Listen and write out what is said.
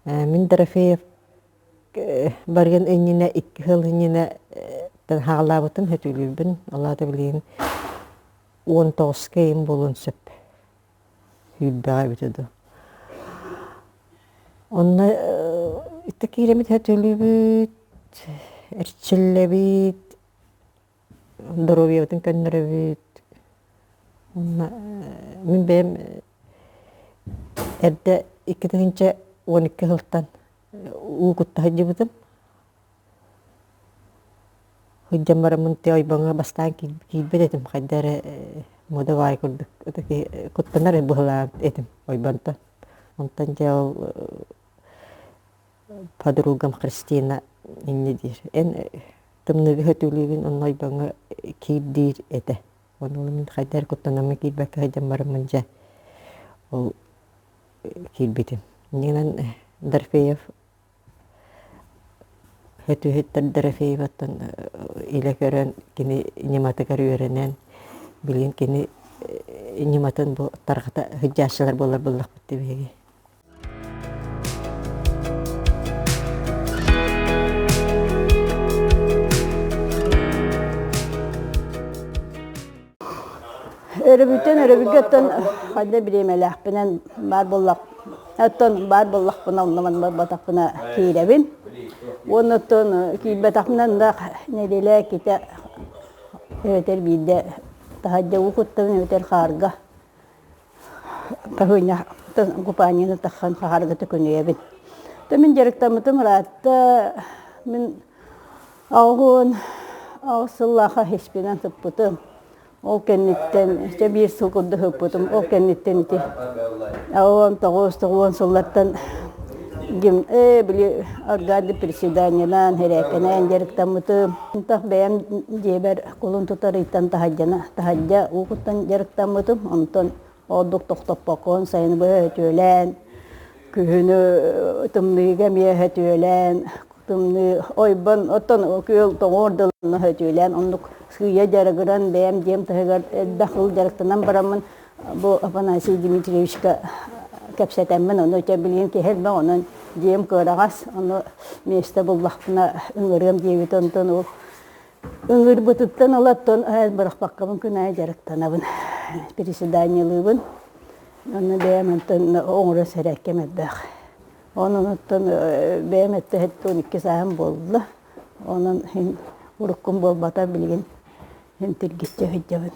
Мин Дорофеев барыан иннинэ 2 сыл иннинэ хаалаабытым сөтүөлүүрбүн. Ол аата билигин 19-ка ыйым буолуон сөп. Сүүрбэҕэ эбитэ дуу. Онно ити киирэммит сөтүөлүүбүт, эрчиллэбит, доруобуйабытын көннөрөбүт. Уонна мин бэйэм эрдэ 2012 сылтан уу кутта сылдьыбытым. Сылдьан бараммын тыа ойбоҥҥо бастаан киирбэт этим, хайда эрэ муода баай курдук куттанар быһыылаах этим ойбонтон. Онтон дьэ ол подругам Христина инньэ диир: «Эн тымныыга сөтүөлүүгүн, онно ойбоҥҥо киир» диир этэ. Ону мин хайда эрэ куттанаммын киирбэккэ сылдьан бараммын дьэ ол киирбитим. Инньэ гынан Дорофеев Сөтүөһүттэр Дорофееваттан илэ көрөн кини ньыматыгар үөрэнэн билигин кини ньыматын бу тарҕата сылдьааччылар буолар буоллахпыт дии биһиги. Өрөбүлтэн өрөбүлгэ оттон хайда бириэмэлээхпинэн баар буоллах оттон баар буоллахпына онно манна барбатахпына киирэбин. Уонна оттон киирбэтэхпинэ ынах нэдиэлэ иккитэ эбэтэр биирдэ таһырдьа уу куттабын эбэтэр хаарга Таһыынньа купальнигы таххан хаһарга төкүнүйэбин. Та мин дьарыктаммытым ыраатта. Мин 88 сыллаахха хиспинэн сыппытым. Ол кэнниттэн чэ биир сыл курдук сыппытым. Ол кэнниттэн ити 89 90 сыллартан гим э били аргады приседаниелаан хэрээккэнээн дьарыктаммытым. Тах бэйэм дьиэбэр кулун тутар ыйтан таһырдьана таһырдьа уу куттан дьарыктаммытым. Онтон ордук тохтоппоккон сайыны быһа өтүөлээн, күһүнү тымныыга эмиэ өтүөлээн, тымныы ойбон оттон күөл тоҥуор дылы өтүөлээн оннук сыыйа дьарыгыран бэйэм дьиэм таһыгар элбэх сыл дьарыктанан бараммын бу Афанасий Дмитриевичка кэпсэтэммин ону чэ билигин киһи элбэх онон дьиэм кыараҕас ону миэстэ буллахпына ыҥырыам диэбит онтон ол ыҥырбытыттан ылаттан бырахпаккабын күн аайы дьарыктанабын приседаниелыыбын онно бэйэм онтон оҥоро сэрээккэм элбэх онон оттон бэйэм эттэһит 12 сааһым буолла онон уруккум буолбата билигин тиргиччэ сылдьабын.